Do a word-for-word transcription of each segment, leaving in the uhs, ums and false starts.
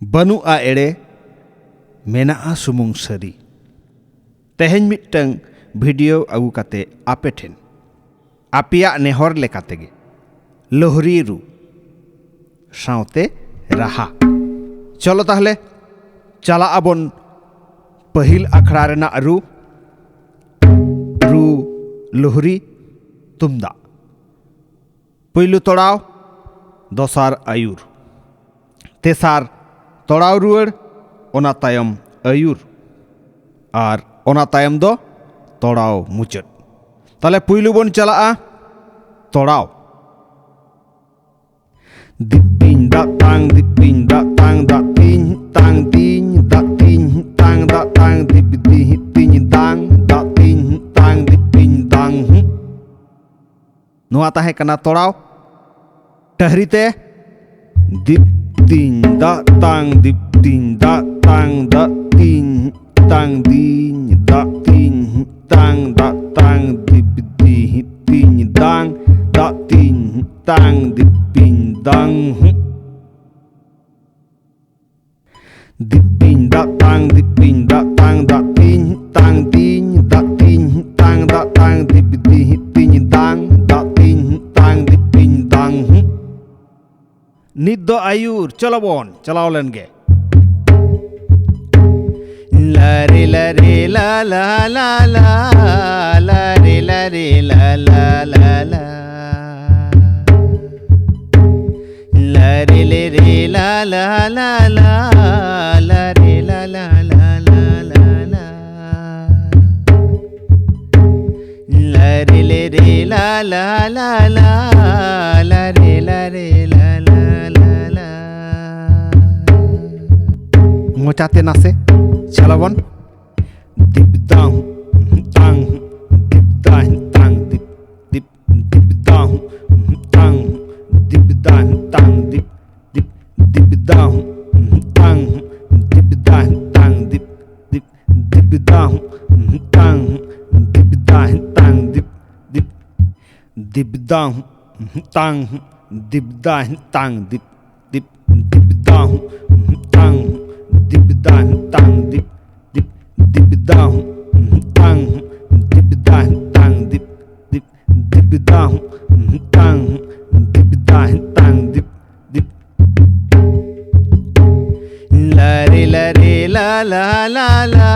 ᱵᱟᱹᱱᱩᱜᱼᱟ ᱮᱲᱮ, ᱢᱮᱱᱟᱜᱼᱟ ᱥᱩᱢᱩᱝ ᱥᱟᱹᱨᱤ᱾ ᱛᱮᱦᱮᱧ ᱢᱤᱫᱴᱟᱝ ᱵᱷᱤᱰᱤᱭᱳ ᱟᱹᱜᱩ ᱠᱟᱛᱮ ᱟᱯᱮ ᱴᱷᱮᱱ ᱟᱯᱮᱭᱟᱜ ᱱᱮᱦᱚᱨ ᱞᱮᱠᱟ ᱛᱮᱜᱮ ᱞᱳᱦᱨᱤ ᱨᱩ ᱥᱟᱶᱛᱮ ᱨᱟᱦᱟ᱾ ᱪᱚᱞᱚ ᱛᱟᱦᱞᱮ ᱪᱟᱞᱟᱜ ᱟᱵᱚᱱ ᱯᱟᱹᱦᱤᱞ ᱟᱠᱷᱲᱟ ᱨᱮᱱᱟᱜ ᱨᱩ, ᱨᱩ ᱞᱳᱦᱨᱤ ᱛᱩᱢᱫᱟᱜ᱾ ᱯᱩᱭᱞᱩ ᱛᱚᱲᱟᱣ, ᱫᱚᱥᱟᱨ ᱟᱹᱭᱩᱨ, ᱛᱮᱥᱟᱨ ᱛᱚᱲᱟᱣ ᱨᱩᱣᱟᱹᱲ, ᱚᱱᱟ ᱛᱟᱭᱚᱢ ᱟᱹᱭᱩᱨ, ᱟᱨ ᱚᱱᱟ ᱛᱟᱭᱚᱢ ᱫᱚ ᱛᱚᱲᱟᱣ ᱢᱩᱪᱟᱹᱫ᱾ ᱛᱟᱦᱞᱮ ᱯᱩᱭᱞᱩ ᱵᱚᱱ ᱪᱟᱞᱟᱜᱼᱟ ᱛᱚᱲᱟᱣ᱾ ᱫᱤᱯᱤᱧ ᱫᱟᱜ ᱛᱟᱝ, ᱫᱤᱯᱤᱧ ᱫᱟᱜ ᱛᱟᱝ, ᱫᱟᱜ ᱛᱤᱧ ᱛᱟᱝ ᱫᱤᱧ, ᱫᱟᱜ ᱛᱤᱧ ᱛᱟᱝ, ᱫᱟᱜ ᱛᱟᱝ, ᱫᱤᱯ ᱫᱤ ᱛᱤᱧ ᱫᱟᱝ, ᱫᱟᱜ ᱛᱤᱧ ᱛᱟᱝ, ᱫᱤᱯᱤᱧ ᱫᱟᱝ᱾ ᱱᱚᱣᱟ ᱛᱟᱦᱮᱸ ᱠᱟᱱᱟ ᱛᱚᱲᱟᱣ᱾ ᱴᱟᱹᱦᱨᱤ ᱛᱮ, ᱫᱤᱯ ᱛᱤᱧ ᱫᱟᱜ ᱛᱟᱝ, ᱫᱤᱯ ᱛᱤᱧ ᱫᱟᱜ ᱛᱟᱝ, ᱫᱟᱜ ᱛᱤᱧ ᱛᱟᱝ ᱫᱤᱧ, ᱫᱟᱜ ᱛᱤᱧ ᱛᱟᱝ, ᱫᱟᱜ ᱛᱟᱝ, ᱫᱤᱯ ᱫᱤ ᱛᱤᱧ ᱫᱟᱝ, ᱫᱟᱜ ᱛᱤᱧ ᱛᱟᱝ, ᱫᱤᱯᱤᱧ ᱫᱟᱝ᱾ ᱫᱤᱯᱤᱧ ᱫᱟᱜ ᱛᱟᱝ, ᱫᱤᱯᱤᱧ ᱫᱟᱜ ᱛᱟᱝ, ᱫᱟᱜ ᱛᱤᱧ ᱛᱟᱝ ᱫᱤᱧ, ᱫᱟᱜ ᱛᱤᱧ ᱛᱟᱝ, ᱫᱟᱜ ᱛᱟᱝ, ᱫᱤᱯ ᱫᱤ ᱛᱤᱧ ᱫᱟᱝ, ᱫᱟᱜ ᱛᱤᱧ ᱛᱟᱝ, ᱫᱤᱯᱤᱧ ᱫᱟᱝ᱾ ᱱᱤᱛ ᱫᱚ ᱟᱹᱭᱩᱨ, ᱪᱚᱞᱚ ᱵᱚᱱ ᱪᱟᱞᱟᱣ ᱞᱮᱱ ᱜᱮ᱾ ᱞᱟᱨᱮ ᱞᱟᱨᱮ ᱞᱟ ᱞᱟ ᱞᱟ ᱞᱟ, ᱞᱟᱨᱮ ᱞᱟᱨᱮ ᱞᱟ ᱞᱟ ᱞᱟ ᱞᱟ, ᱞᱟᱨᱮ ᱞᱮ ᱨᱮ ᱞᱟ ᱞᱟ ᱞᱟ ᱞᱟ, ᱞᱟᱨᱮ ᱞᱟ ᱞᱟ ᱞᱟ ᱞᱟ ᱞᱟ ᱞᱟ᱾ ᱞᱟᱨᱮ ᱞᱮ ᱨᱮ ᱞᱟ ᱞᱟ ᱞᱟ ᱞᱟ, ᱞᱟᱨᱮ ᱞᱟᱨᱮ ᱞᱟ ᱞᱟ ᱞᱟ ᱞᱟ᱾ ᱢᱚᱪᱟᱛᱮ ᱱᱟᱥᱮ ᱪᱟᱞᱟᱣ ᱵᱚᱱ᱾ ᱫᱤᱯ ᱫᱟᱝ ᱛᱟᱝ, ᱫᱤᱯ ᱫᱟᱝ ᱛᱟᱝ, ᱫᱤᱯ ᱫᱤᱯ ᱫᱤᱯ ᱫᱟᱝ ᱛᱟᱝ, ᱫᱤᱯ ᱫᱟᱝ ᱛᱟᱝ, ᱫᱤᱯ ᱫᱤᱯ ᱫᱤᱯ ᱫᱟᱝ ᱛᱟᱝ, ᱫᱤᱯ ᱫᱟᱝ ᱛᱟᱝ, ᱫᱤᱯ ᱫᱤᱯ ᱫᱤᱯ ᱫᱟᱝ ᱛᱟᱝ, ᱫᱤᱯ ᱫᱟᱝ ᱛᱟᱝ, ᱫᱤᱯ ᱫᱤᱯ ᱫᱤᱯ ᱫᱟᱝ ᱛᱟᱝ, ᱫᱤᱯ ᱫᱟᱝ ᱛᱟᱝ, ᱫᱤᱯ ᱫᱤᱯ ᱫᱤᱯ ᱫᱟᱝ Dip dang tang dip dip dip dang tang dip dang tang dip dip dip dang tang dip dang tang dip dip. La re la re la la la la,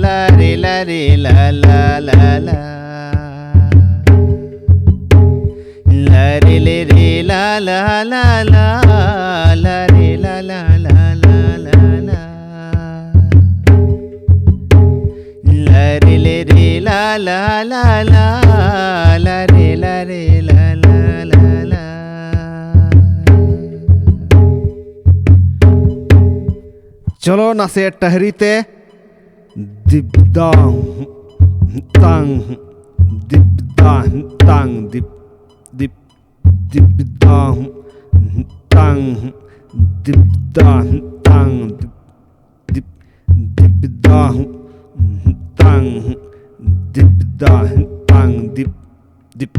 la re la re la la la la. La re le re la la la la, la re la la la la la la. La re le re la la la la, la re la re la la la la. ᱪᱚᱞᱚ ᱱᱟᱥᱮ ᱴᱟᱦᱨᱤ ᱛᱮ᱾ ᱫᱤᱯ ᱫᱟᱝ ᱛᱟᱝ, ᱫᱤᱯ ᱫᱟᱝ ᱛᱟᱝ ᱫᱤᱯ ᱫᱤᱯ, ᱫᱤᱯ ᱫᱟᱝ ᱛᱟᱝ, ᱫᱤᱯ ᱫᱟᱝ ᱛᱟᱝ ᱫᱤᱯ ᱫᱤᱯ, ᱫᱤᱯ ᱫᱟᱝ ᱛᱟᱝ, ᱫᱤᱯ ᱫᱟᱝ ᱛᱟᱝ ᱫᱤᱯ ᱫᱤᱯ᱾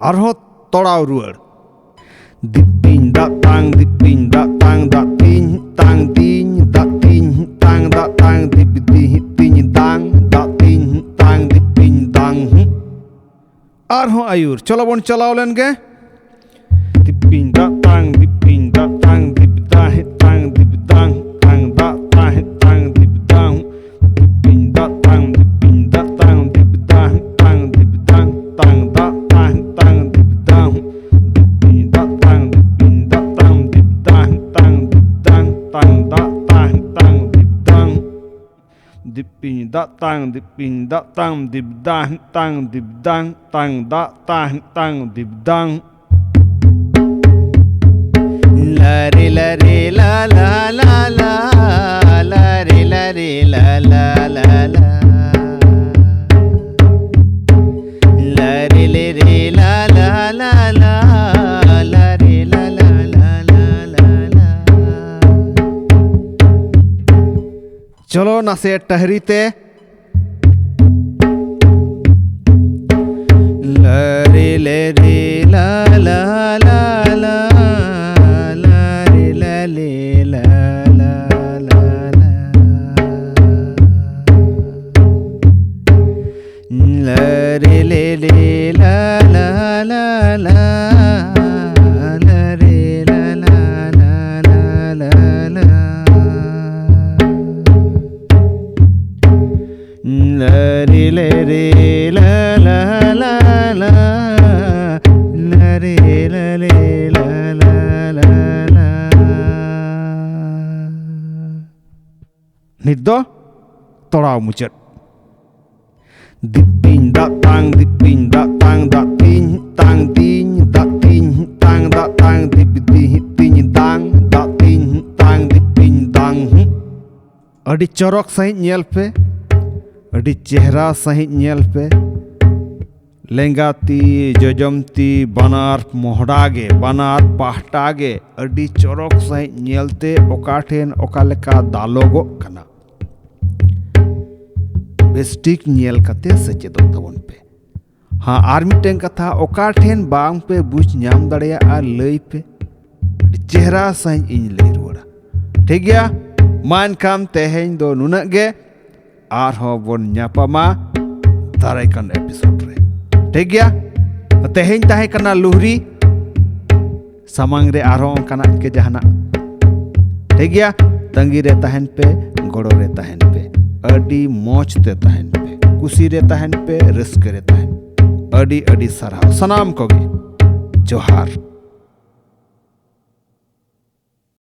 ᱟᱨᱦᱚᱸ ᱛᱚᱲᱟᱣ ᱨᱩᱣᱟᱹᱲ᱾ ᱫᱤᱯᱤᱧ ᱫᱟᱜ ᱛᱟᱝ, ᱫᱤᱯᱤᱧ ᱫᱟᱜ ᱛᱟᱝ, ᱫᱟᱜ ᱛᱤᱧ ᱛᱟᱝ ᱫᱤᱧ, ᱫᱟᱜ ᱛᱤᱧ ᱛᱟᱝ, ᱫᱟᱜ ᱛᱟᱝ ᱫᱤᱯ ᱫᱤ ᱛᱤᱧ ᱫᱟᱝ, ᱫᱟᱜ ᱛᱤᱧ ᱛᱟᱝ ᱫᱤᱯᱤᱧ ᱫᱟᱝ᱾ ᱟᱨᱦᱚᱸ ᱟᱹᱭᱩᱨ, ᱪᱚᱞᱚ ᱵᱚᱱ ᱪᱟᱞᱟᱣ ᱞᱮᱱ ᱜᱮ᱾ ᱫᱤᱯᱤᱧ ᱫᱟᱜ ᱛᱟᱝ, ᱫᱤᱯᱤᱧ ᱫᱟᱜ ᱛᱟᱝ, ᱫᱤᱯ ᱫᱟᱦ ᱛᱟᱝ, ᱫᱤᱯ ᱫᱟᱝ ᱛᱟᱝ, ᱫᱟᱜ ᱛᱟᱦ ᱛᱟᱝ, ᱫᱤᱯ ᱫᱟᱝ᱾ ᱫᱤᱯᱤᱧ ᱫᱟᱜ ᱛᱟᱝ, ᱫᱤᱯᱤᱧ ᱫᱟᱜ ᱛᱟᱝ, ᱫᱤᱯ ᱫᱟᱦ ᱛᱟᱝ, ᱫᱤᱯ ᱫᱟᱝ ᱛᱟᱝ, ᱫᱟᱜ ᱛᱟᱦ ᱛᱟᱝ, ᱫᱤᱯ ᱫᱟᱝ᱾ ᱫᱤᱯᱤᱧ ᱫᱟᱜ ᱛᱟᱝ, ᱫᱤᱯᱤᱧ ᱫᱟᱜ ᱛᱟᱝ, ᱫᱤᱯ ᱫᱟᱦ ᱛᱟᱝ, ᱫᱤᱯ ᱫᱟᱝ ᱛᱟᱝ, ᱫᱟᱜ ᱛᱟᱦ ᱛᱟᱝ, ᱫᱤᱯ ᱫᱟᱝ᱾ ᱫᱤᱯᱤᱧ ᱫᱟᱜ ᱛᱟᱝ, ᱫᱤᱯᱤᱧ ᱫᱟᱜ ᱛᱟᱝ, ᱫᱤᱯ ᱫᱟᱦ ᱛᱟᱝ, ᱫᱤᱯ ᱫᱟᱝ ᱛᱟᱝ, ᱫᱟᱜ ᱛᱟᱦ ᱛᱟᱝ, ᱫᱤᱯ ᱫᱟᱝ᱾ ᱞᱟᱨᱮ ᱞᱟᱨᱮ ᱞᱟ ᱞᱟ ᱞᱟ ᱞᱟ, ᱞᱟᱨᱮ ᱞᱟᱨᱮ ᱞᱟ ᱞᱟ ᱞᱟ ᱞᱟ᱾ ᱞᱟᱨᱮ ᱞᱮ ᱨᱮ ᱞᱟ ᱞᱟ ᱞᱟ, ᱞᱟᱨᱮ ᱞᱟ ᱞᱟ ᱞᱟ ᱞᱟ ᱞᱟ᱾ ᱪᱚᱞᱚ ᱱᱟᱥᱮ ᱴᱟᱦᱨᱤ ᱛᱮ᱾ ᱞᱟᱨᱮ ᱞᱮ ᱨᱮ ᱞᱟ ᱞᱟ ᱞᱟ, ᱞᱟᱨᱮ ᱞᱟ ᱞᱮ ᱞᱟ ᱞᱟ ᱞᱟ᱾ ᱞᱮ ᱞᱟ ᱞᱟ ᱞᱟ ᱞᱟ, ᱞᱟ ᱨᱮ ᱞᱟ ᱞᱟ ᱞᱟ ᱞᱟ ᱞᱟ ᱞᱟ᱾ ᱞᱟ ᱨᱮ ᱞᱟ ᱨᱮ ᱞᱟ ᱞᱟ ᱞᱟ, ᱞᱟ ᱨᱮ ᱞᱟ ᱨᱮ ᱞᱟ ᱞᱟ ᱞᱟ ᱞᱟ᱾ ᱱᱤᱛ ᱫᱚ ᱛᱚᱲᱟᱣ ᱢᱩᱪᱟᱹᱫ᱾ ᱫᱤᱯᱤᱧ ᱫᱟᱜ ᱛᱟᱝ, ᱫᱤᱯᱤᱧ ᱫᱟᱜ ᱛᱟᱝ, ᱫᱟᱜ ᱛᱤᱧ ᱛᱟᱝ ᱫᱤᱧ, ᱫᱟᱜ ᱛᱤᱧ ᱛᱟᱝ, ᱫᱟᱜ ᱛᱟᱝ ᱫᱤᱯ ᱫᱤ ᱛᱤᱧ ᱫᱟᱝ, ᱫᱟᱜ ᱛᱤᱧ ᱛᱟᱝ ᱫᱤᱯᱤᱧ ᱫᱟᱝ᱾ ᱟᱹᱰᱤ ᱪᱚᱨᱚᱠ ᱥᱟᱺᱦᱤᱡ ᱧᱮᱞ ᱯᱮ, ᱟᱹᱰᱤ ᱪᱮᱦᱨᱟ ᱥᱟᱺᱦᱤᱡ ᱧᱮᱞ ᱯᱮ᱾ ᱞᱮᱸᱜᱟ ᱛᱤ, ᱡᱚᱡᱚᱢ ᱛᱤ, ᱵᱟᱱᱟᱨ ᱢᱚᱦᱰᱟ ᱜᱮ, ᱵᱟᱱᱟᱨ ᱯᱟᱦᱴᱟ ᱜᱮ ᱟᱹᱰᱤ ᱪᱚᱨᱚᱠ ᱥᱟᱺᱦᱤᱡ ᱧᱮᱞᱛᱮ ᱚᱠᱟ ᱴᱷᱮᱱ ᱚᱠᱟ ᱞᱮᱠᱟ ᱫᱟᱞᱚᱜᱚᱜ ᱠᱟᱱᱟ, ᱵᱮᱥ ᱴᱷᱤᱠ ᱧᱮᱞ ᱠᱟᱛᱮ ᱥᱮᱪᱮᱫᱚᱜ ᱛᱟᱵᱚᱱ ᱯᱮ᱾ ᱦᱮᱸ, ᱟᱨ ᱢᱤᱫᱴᱮᱱ ᱠᱟᱛᱷᱟ, ᱚᱠᱟ ᱴᱷᱮᱱ ᱵᱟᱝ ᱯᱮ ᱵᱩᱡᱽ ᱧᱟᱢ ᱫᱟᱲᱮᱭᱟᱜᱼᱟ, ᱞᱟᱹᱭ ᱯᱮ, ᱟᱹᱰᱤ ᱪᱮᱦᱨᱟ ᱥᱟᱺᱦᱤᱡ ᱤᱧ ᱞᱟᱹᱭ ᱨᱩᱣᱟᱹᱲᱟ᱾ ᱴᱷᱤᱠ ᱜᱮᱭᱟ? ᱢᱟ ᱮᱱᱠᱷᱟᱱ ᱛᱮᱦᱮᱧ ᱫᱚ ᱱᱩᱱᱟᱹᱜ ᱜᱮ, ᱟᱨᱦᱚᱸ ᱵᱚᱱ ᱧᱟᱯᱟᱢᱟ ᱫᱟᱨᱟᱭ ᱠᱟᱱ ᱮᱯᱤᱥᱳᱰ ᱨᱮ᱾ ᱴᱷᱤᱠ ᱜᱮᱭᱟ? ᱛᱮᱦᱮᱧ ᱛᱟᱦᱮᱸ ᱠᱟᱱᱟ ᱞᱩᱦᱨᱤ, ᱥᱟᱢᱟᱝ ᱨᱮ ᱟᱨᱦᱚᱸ ᱚᱱᱠᱟᱱᱟᱜ ᱜᱮ ᱡᱟᱦᱟᱱᱟᱜ᱾ ᱴᱷᱤᱠ ᱜᱮᱭᱟ? ᱛᱟᱺᱜᱤ ᱨᱮ ᱛᱟᱦᱮᱱ ᱯᱮ, ᱜᱚᱲᱚ ᱨᱮ ᱛᱟᱦᱮᱱ ᱯᱮ, ᱟᱹᱰᱤ ᱢᱚᱡᱽ ᱛᱮ ᱛᱟᱦᱮᱱ ᱯᱮ, ᱠᱩᱥᱤ ᱨᱮ ᱛᱟᱦᱮᱱ ᱯᱮ, ᱨᱟᱹᱥᱠᱟᱹ ᱨᱮ ᱛᱟᱦᱮᱱ ᱯᱮ᱾ ᱟᱹᱰᱤ ᱟᱹᱰᱤ ᱥᱟᱨᱦᱟᱣ ᱥᱟᱱᱟᱢ ᱠᱚᱜᱮ᱾ ᱡᱚᱦᱟᱨ᱾